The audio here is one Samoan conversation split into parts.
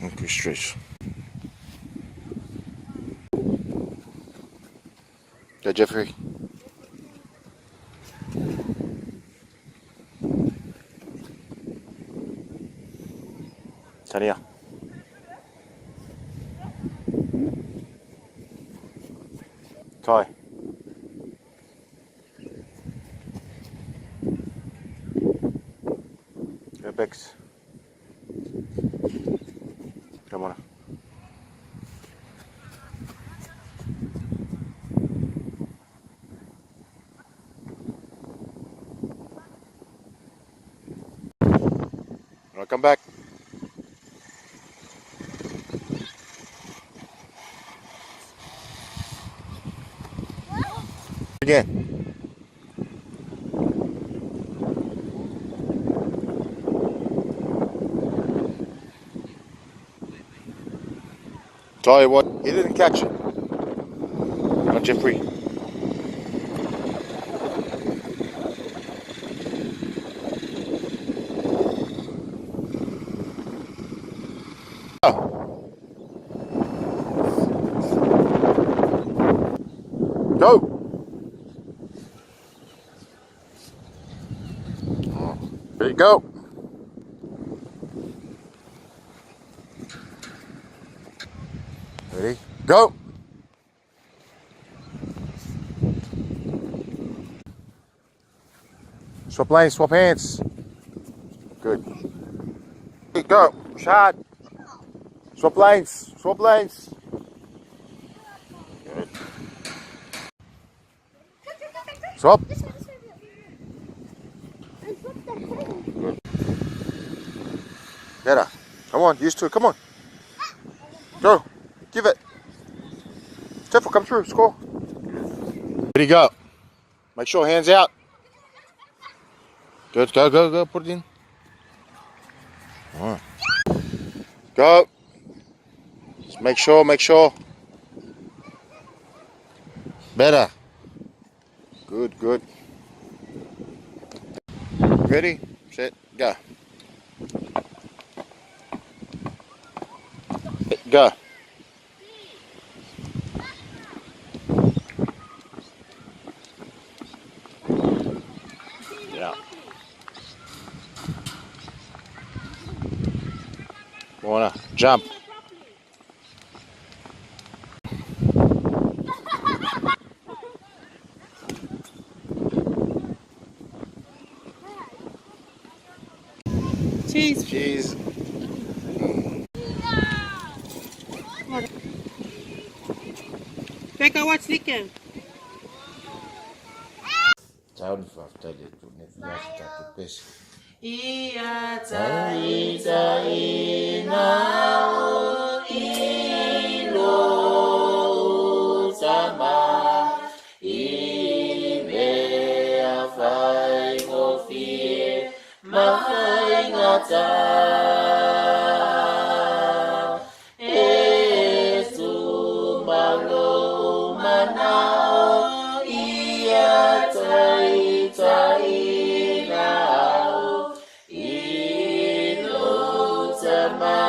Okay, straight. Go, Jeffrey. Tania. Kai. Go, Bex. Come on. All right, come back. Again. Tell you what, he didn't catch it. Not Jeffrey. Go. There you go. Ready? Go. Swap lanes, swap hands. Good. Go. Push hard. Swap lanes. Swap lanes. Good. Swap. Good. Better. Come on, used to it. Come on. Go. Give it. Tefel, come through. Score. Ready, go. Make sure hands out. Good. Go, go, go. Put it in. All right. Go. Just make sure, make sure. Better. Good, good. Ready, set, go. Go. Yeah. Wanna jump. Cheese. Cheese. Becca, watch Nicken. Tau ni whaftai le tu ne whaftai tu pesi. Ia Tai na o i lo tama i mea whai ngōwhie ma whai ngata. E tu malo manao ia tai tai na o i lo tama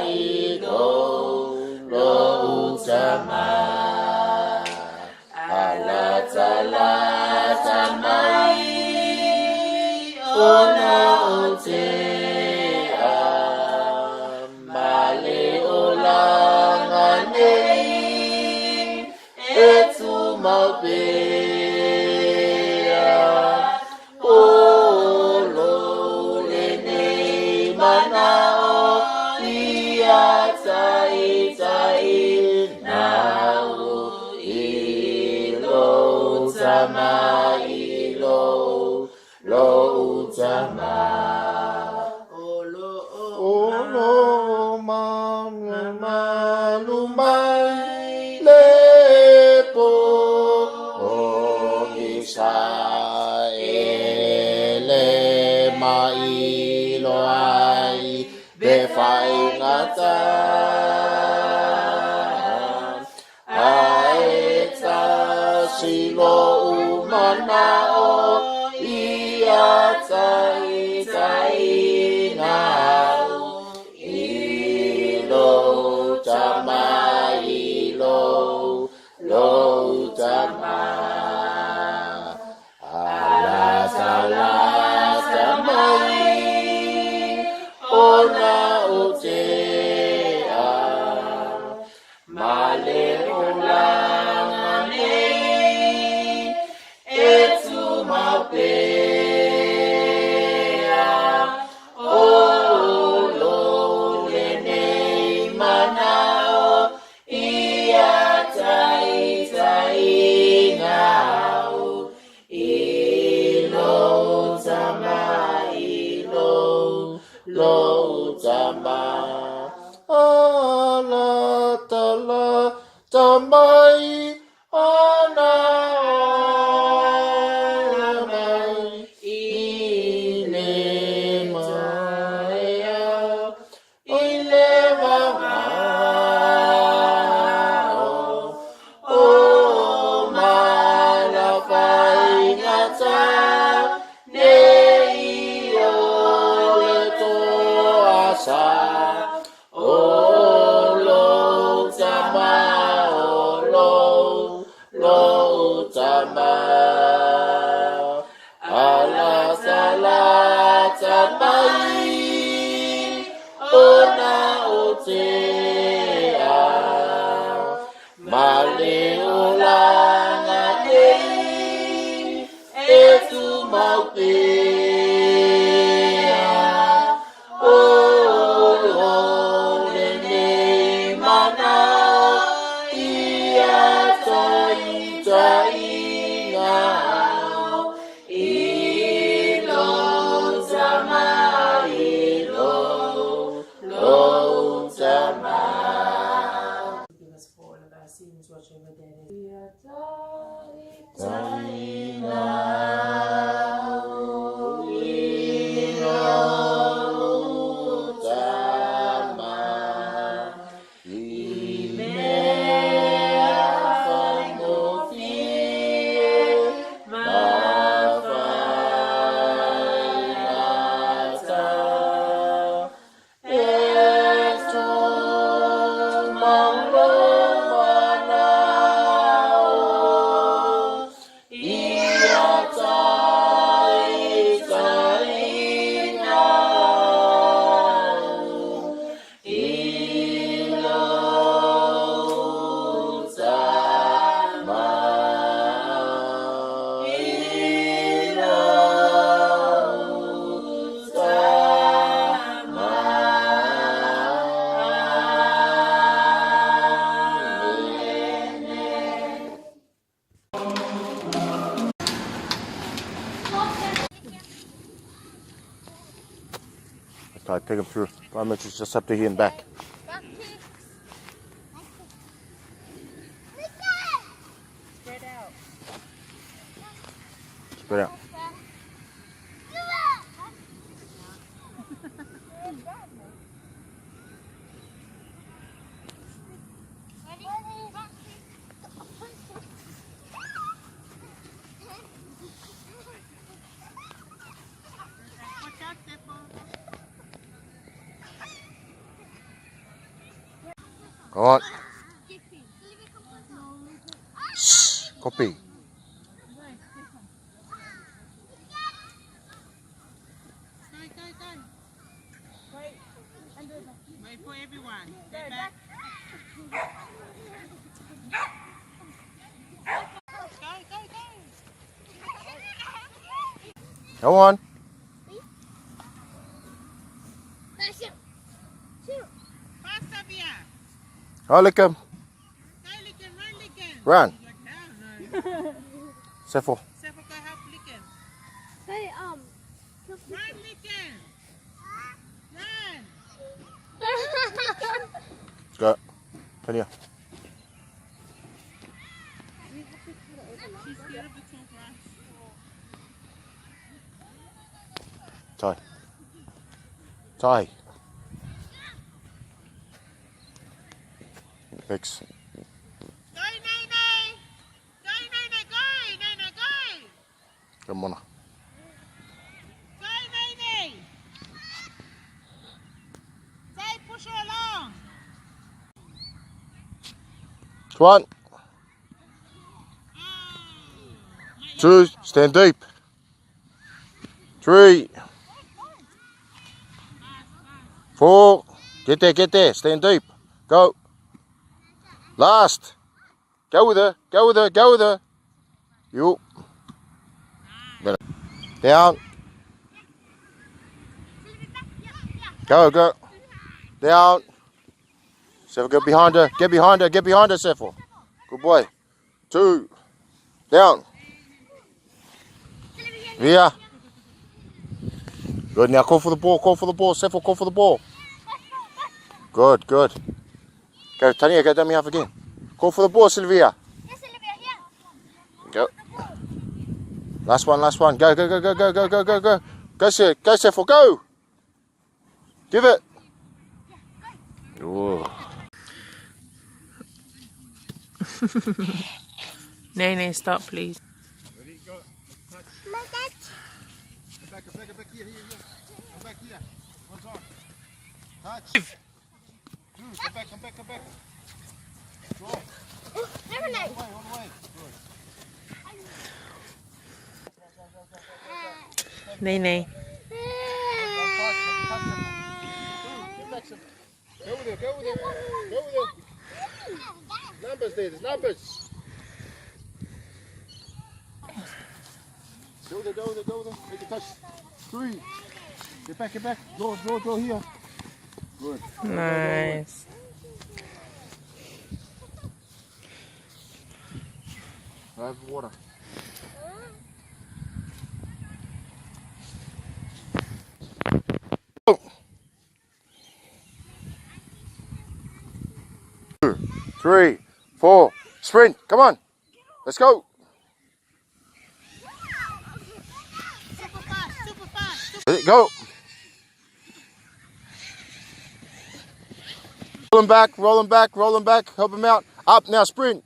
i lo lo tama. Ala tala tamai ona o te a male o langa nei e tu mau pea. O lo le nei manao ia tai tai nau i lo tama i lo lo tama. O lo O lo ma ma lu mai le po o isa e le mai lo ai be whai ngata. Okay, take him through. 5 minutes just up to here and back. Spread out. Spread out. Watch out, Steppo. Go on. Shh. Copy. Go, go, go. Wait. Wait for everyone. Go back. Go, go, go. Go on. Fast, Savia. Oh, look him. Go, Licken. Run, Licken. Run. He's like, no, no. Sefo. Sefo, go help Licken. Hey, Run, Licken. Run. Go. Tanya. She's scared of the tall grass. Tai. Tai. Fix. Go, Nene. Go, Nene, go. Nene, go. Come on. Go, Nene. Say, push her along. One. Two. Stand deep. 3. 4. Get there, get there. Stand deep. Go. Last. Go with her. Go with her. Go with her. You. Down. Go, go. Down. Sefo, get behind her. Get behind her. Get behind her, Sefo. Good boy. 2. Down. Via. Good. Now call for the ball. Call for the ball. Sefo, call for the ball. Good, good. Go, Tania, go dummy half again. Call for the ball, Sylvia. Yes, Sylvia, here. Go. Last one, last one. Go, go, go, go, go, go, go, go, go. Go, go, Sefo, go. Give it. Ooh. Nene, stop, please. Ready, go. Touch. Come back, come back, come back here, here, here. Come back here. One's on. Touch. 2. Come back, come back, come back. Draw. Never know. All the way, all the way. Good. Nene. Go with it, go with it, go with it. Numbers there, there's numbers. Go there, go there, go there. Make a touch. 3. Get back, get back. Draw, draw, draw here. Good. Nice. I have water. Go. 2, 3, 4. Sprint. Come on. Let's go. Super fast, super fast. Go. Roll him back, roll him back, roll him back. Help him out. Up now, sprint.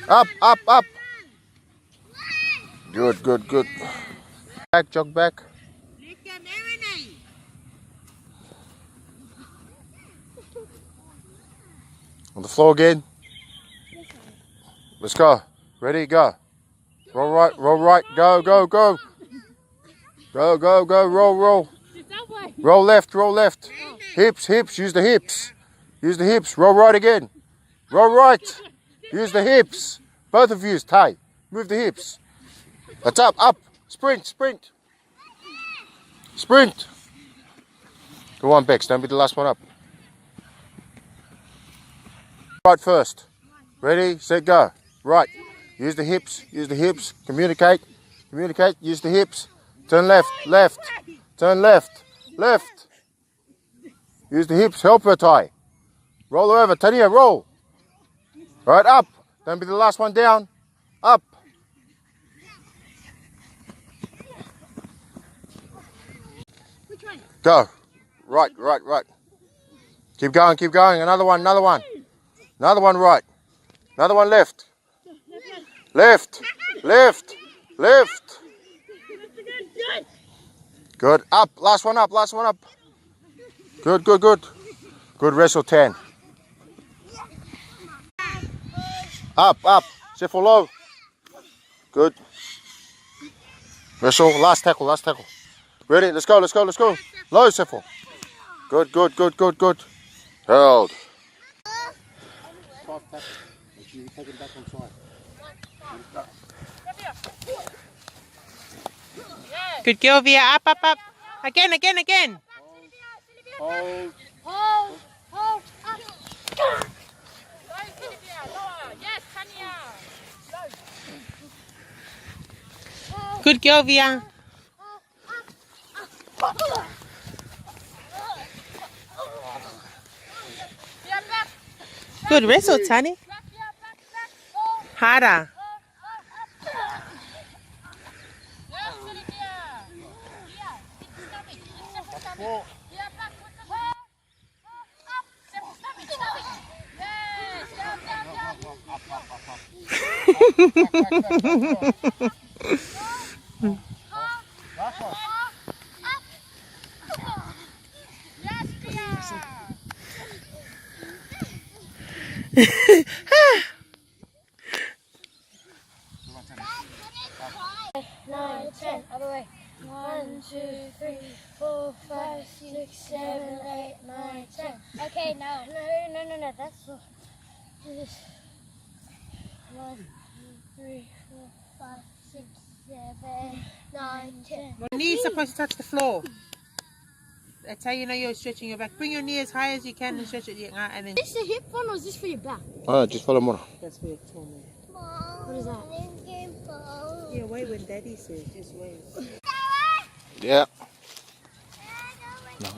Up, up, up. Good, good, good. Back, jog back. On the floor again. Let's go. Ready, go. Roll right, roll right. Go, go, go. Go, go, go. Roll, roll. Roll left, roll left. Hips, hips. Use the hips. Use the hips. Roll right again. Roll right. Use the hips. Both of you, Ty. Move the hips. That's up, up. Sprint, sprint. Sprint. Go on, Bex. Don't be the last one up. Right first. Ready, set, go. Right. Use the hips. Use the hips. Communicate. Communicate. Use the hips. Turn left, left. Turn left, left. Use the hips. Help her, Ty. Roll her over. Tania, roll. Right, up. Don't be the last one down. Up. Which one? Go. Right, right, right. Keep going, keep going. Another one, another one. Another one right. Another one left. Left, left, left. Good. Up. Last one up. Last one up. Good, good, good. Good wrestle, 10. Up, up. Sefo low. Good. Wrestle. Last tackle, last tackle. Ready? Let's go, let's go, let's go. Low, Sefo. Good, good, good, good, good. Held. 5 tackles. Make sure you take him back on side. Good girl, Via. Up, up, up. Again, again, again. Hold. Hold, hold, up. Good girl, Via. Good wrestle, Tani. Harder. Nine, 10, other way. 1, 2, 3, 4, 5, 6, 7, 8, 9, 10. Okay, now, no, that's not. This. 1, 2, 3, 4, 5, 6, 7, 9, 10. Your knee's supposed to touch the floor. That's how you know you're stretching your back. Bring your knee as high as you can and stretch it. Yeah, and then Is this a hip one or is this for your back? Ah, just follow more. That's for your tummy. What is that? Yeah, wait when Daddy says. Just wait. Yeah. No.